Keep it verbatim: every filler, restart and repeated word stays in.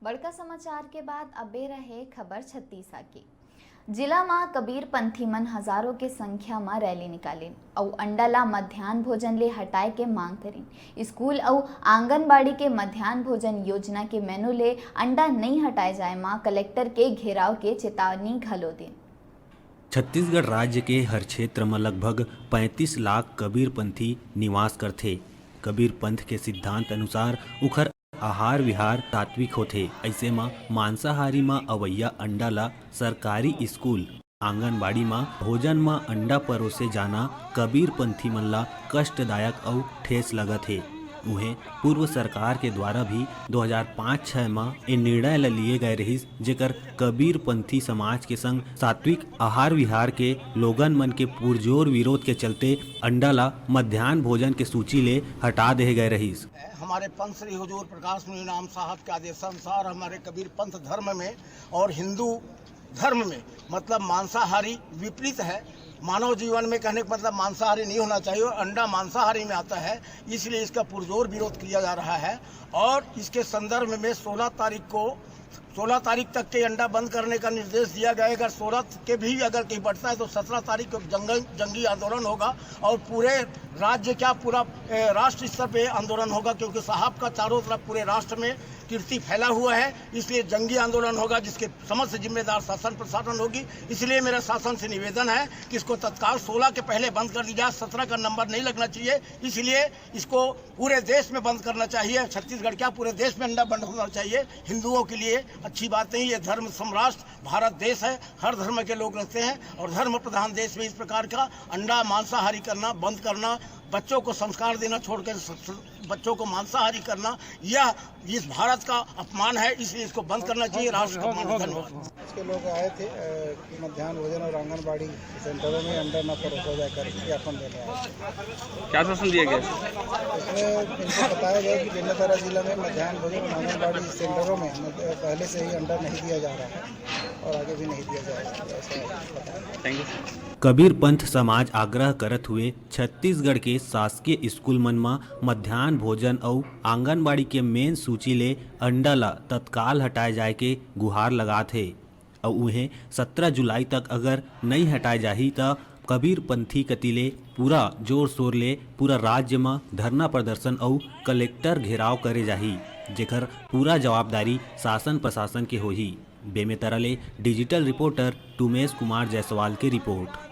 बड़का समाचार के बाद अब बेरा हे खबर छत्तीसा के। जिला म कबीरपंथी मन हजारों के संख्या म रैली निकालिन अउ अंडा ला मध्यान्ह भोजन ले हटाए के मांग करिन। स्कूल अउ आंगनबाड़ी के मध्यान्ह भोजन योजना के मेनू ले अंडा नइ हटाए जाए म कलेक्टर के घेराव के चेतावनी घलो दिन। छत्तीसगढ़ राज्य के हर क्षेत्र म लगभग पैंतीस लाख कबीरपंथी निवास करथे। कबीर पंथ के सिद्धांत अनुसार उखर आहार विहार सात्विक होथे। अइसे म मांसाहारी म अवइया अंडा ला सरकारी स्कूल, आंगनबाड़ी म भोजन म अंडा परोसे जाना कबीरपंथी मन ला कष्टदायक अउ ठेस लगत हे। उहें, पूर्व सरकार के द्वारा भी दो हज़ार पाँच छह म ए निर्णय ल लिए गए रहिस, जेकर कबीरपंथी समाज के संग सात्विक आहार विहार के लोगन मन के पुरजोर विरोध के चलते अंडा ला मध्यान्ह भोजन के सूची ले हटा देहे गए रहिस। हमारे पंथ श्री हुजूर प्रकाश मुनि नाम साहब के आदेशानुसार हमारे कबीर पंथ धर्म में और हिंदू धर्म में, मतलब, मांसाहारी विपरीत है। मानव जीवन में, कहने का मतलब, मांसाहारी नहीं होना चाहिए और अंडा मांसाहारी में आता है, इसलिए इसका पुरजोर विरोध किया जा रहा है। और इसके संदर्भ में सोलह तारीख को, सोलह तारीख तक के अंडा बंद करने का निर्देश दिया गया है। अगर सोलह के भी अगर कहीं बढ़ता है तो सत्रह तारीख को जंगल जंगी आंदोलन होगा और पूरे राज्य, क्या पूरा, ए, राष्ट्र स्तर पे आंदोलन होगा, क्योंकि साहब का चारों तरफ पूरे राष्ट्र में कीर्ति फैला हुआ है। इसलिए जंगी आंदोलन होगा, जिसके समस्त जिम्मेदार शासन प्रशासन होगी। इसलिए मेरा शासन से निवेदन है कि इसको तत्काल सोलह के पहले बंद कर दिया जाए। सत्रह का नंबर नहीं लगना चाहिए, इसलिए इसको पूरे देश में बंद करना चाहिए। छत्तीसगढ़ क्या, पूरे देश में अंडा बंद होना चाहिए। हिंदुओं के लिए अच्छी बात नहीं। ये धर्म सम्राष्ट्र भारत देश है, हर धर्म के लोग रहते हैं और धर्म प्रधान देश में इस प्रकार का अंडा मांसाहारी करना बंद करना, बच्चों को संस्कार देना छोड़कर स-, स-, बच्चों को मांसाहारी करना, यह इस भारत का अपमान है, इसलिए इसको बंद करना चाहिए। राष्ट्र का अपमान है। धन्यवाद। आज के लोग आए थे, अ, कि मध्यान्ह भोजन और आंगनबाड़ी सेंटरों में अंडा न परोसा जाए कर ज्ञापन देने आए। क्या आश्वासन दिया गया? इसमें इनको बताया गया कि बेमेतरा जिला में मध्यान्ह भोजन और आंगनबाड़ी सेंटरों में मत-, पहले से ही अंडा नहीं दिया जा रहा है और आगे भी नहीं दिया जाएगा, ऐसा बताया। Thank you. कबीर पंथ समाज आग्रह करत हुए छत्तीसगढ़ के शासकीय स्कूल मन म मध्यान्ह भोजन अउ आंगनबाड़ी के मेन सूची ले अंडा ल तत्काल हटाए जाए के गुहार लगात हे। अउ उहें, सत्रह जुलाई तक अगर नइ हटाए जाही, त कबीरपंथी कति ले पूरा जोर-शोर ले पूरा राज्य म धरना प्रदर्शन अउ कलेक्टर घेराव करे जाही, जेकर पूरा जवाबदारी शासन प्रशासन के होही। बेमेतरा ले डिजिटल रिपोर्टर टुमेश कुमार जायसवाल के रिपोर्ट।